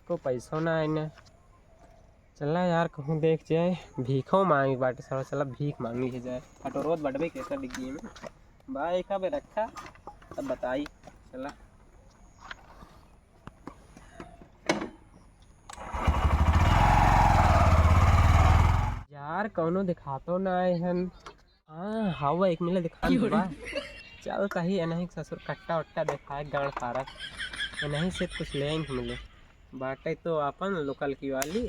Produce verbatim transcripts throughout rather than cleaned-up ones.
को पैसो ना आए ना। चला यार, कहूँ देख जाए, भीखो मांगी बाटे साला, चला भीख मांगी है जाए। फटोरोत बटबे के कर डिग्गी में। भाई का बे रखा, तब बताई। चला। यार, कौनो दिखातो ना आए हन। हाँ, हवा एक मिला दिखा दे बा। चल कही एनही ससुर कट्टा उट्टा दिखाए गाड़ पारक। एनही से कुछ लेंगे मिले। बाटे तो अपन लोकल की वाली।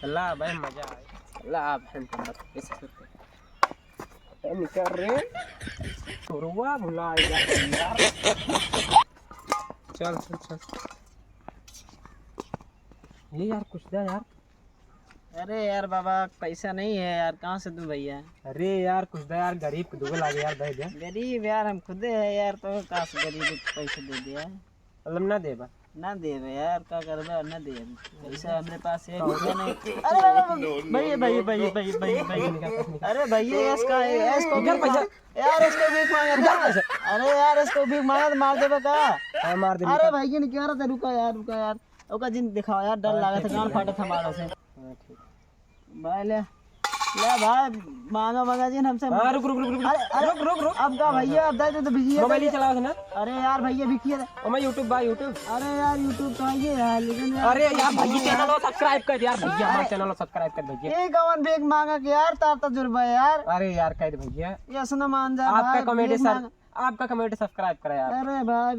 ला भाई मजा आए। ला भाई हम तो मत के ससुर के। ए, निकल रे। तोरवा भुला गया यार। चल, चल, चल। ले यार, कुछ दे यार। अरे यार बाबा, पैसा नहीं है यार, कहाँ से दूँ भैया? अरे यार, कुछ दे यार, गरीब के दुगो लागे यार, दे दे। गरीब यार, हम खुदे है यार, तो कहाँ से गरीब को पैसे दे दिया? मतलब ना देबा? ना देबे यार, का करबे, ना देबे। पैसा हमरे पास है, रुपया नहीं। अरे बाबा, भैया, भैया, भैया, भैया, भैया, भैया। अरे भैया, इसका, इसको निकाल भी पैसा। मांग-, यार, इसको भी मांगा था। निकाल पैसा। अरे यार, इसको भी मांगा तो मार देबे का? हाँ, मार देबे अरे का। भैया, नहीं कह रहा था, रुका यार, रुका यार। ओका जिन दिखाओ यार, डर हाँ, लागत है, ठीक है। गाल फाटत हमारा से। हाँ, ठीक। भाई ले, ले भाई, मांगा, मांगा जिन हमसे। हाँ, रुक, रुक, रुक, रुक, अरे, अरे, रुक, रुक, रुक। अब का भैया, अब दे दे तो बिजी है मोबाइल ही भैया। चलाओ ना। अरे यार भैया, बिकी है। ओ मैं YouTube बा, YouTube। अरे यार, YouTube तो आइए यार, लेकिन यार, अरे यार भैया, channel को subscribe कर दे यार भैया, हमारे अरे। Channel को subscribe कर भैया। ये कौन भीख मांगा के यार, तार तजुर्बा है यार। अरे यार, कह दे भैया। ये सुना मान जा आपका भाई, comment भीख सर, मांगा। आपका comment subscribe करा यार। अरे भाई,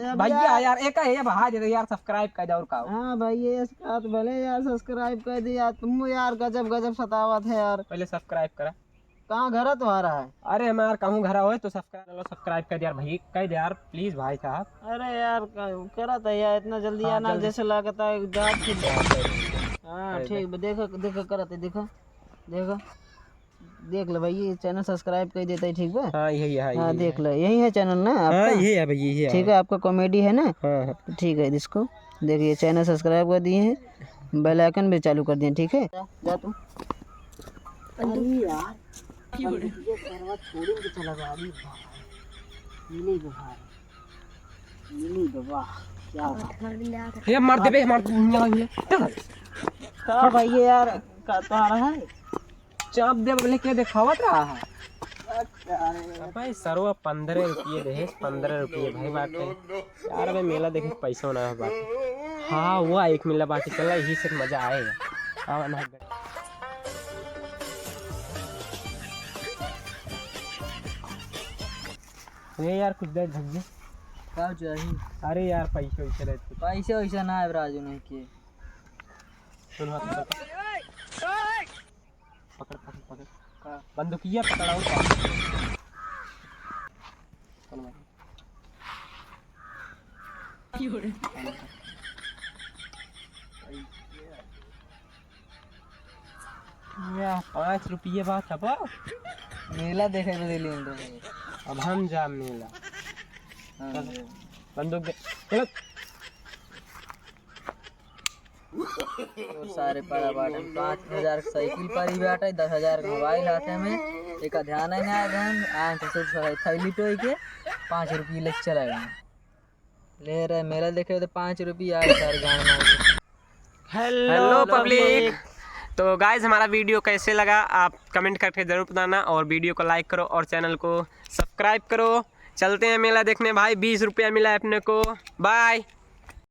अब भैया यार। यार, एक है ये भाई दे दे यार, subscribe कर दे और का हो। हाँ भाई, ये इसका तो भले यार subscribe कर दे यार, तुम यार गजब गजब सतावत है यार। पहले subscribe करा। कहाँ घर है तुम्हारा है? अरे हमार कहूँ घर होए तो subscribe, चलो subscribe कर दे यार भाई, कह दे यार please भाई साहब। अरे यार, क-, करत है यार, इतना जल्दी हाँ, आना जल्दी। जैसे लगता है जात के। हाँ, हाँ, कर दे। ठीक बा, देखो, देखो, करत है, देखो, देखो। देख ले भाई, ये channel subscribe कर देता है, ठीक बा? हाँ, यही है, हाँ, यही देख है। ले, यही है channel ना हाँ, आपका? यही है भाई, यही है। ठीक है, आपका comedy है ना? हाँ, हाँ। ठीक है, इसको देखिए, channel subscribe कर दिए हैं, bell icon भी चालू कर दिए, ठीक है? जा, जा तू। अरे यार, ये सरवा छोड़ेंगे, चला गया, अरे बाप रे। मिली बा भाई, मिली बा, वाह, क्या बात। ये मार दे बे, मार दे, ये। हाँ भाई, ये यार, का तो आ रहा है? चाप दे बबले, के देखावत रहा है? अच्छा, अरे। भाई, सरवा पन्द्रह रुपये दे, पन्द्रह रुपये भाई बाटे। यार, अबे मेला देखे के पैसो ना है बाटे। हाँ, हुआ एक मेला बाटे, चला, यही से मजा आएगा। आवा ना। ए यार, कुछ दे भैया। का चाहिए? अरे यार, पैसे वैसे रहते। पैसे वैसे ना है राजू, नहीं के। सुन, हाथ पकड़। पकड़, पकड़, पकड़। का? बंदूकिया पकड़ाओ का? कौन मारे? या, पाँच रुपये बात है बा। मेला देखे बदे लेन दो। अब हम जा मेला। हाँ, चल। बंदूक दे। चलो। और सारे पड़ा बाटे, पाँच हजार के साइकिल पड़ी बाटे, दस हजार के मोबाइल हाथे में, एका ध्यान ही ना ध्यान, आए तो सिर्फ थैली टोई के पाँच रुपये लेके चला गए। ले रहे मेला देखे तो पाँच रुपये आए सारे गाँव में। Hello Hello public। Public। तो guys, हमारा video कैसे लगा आप comment करके ज़रूर बताना, और video को like करो और channel को subscribe करो। चलते हैं मेला देखने भाई, बीस रुपया मिला है अपने को। Bye।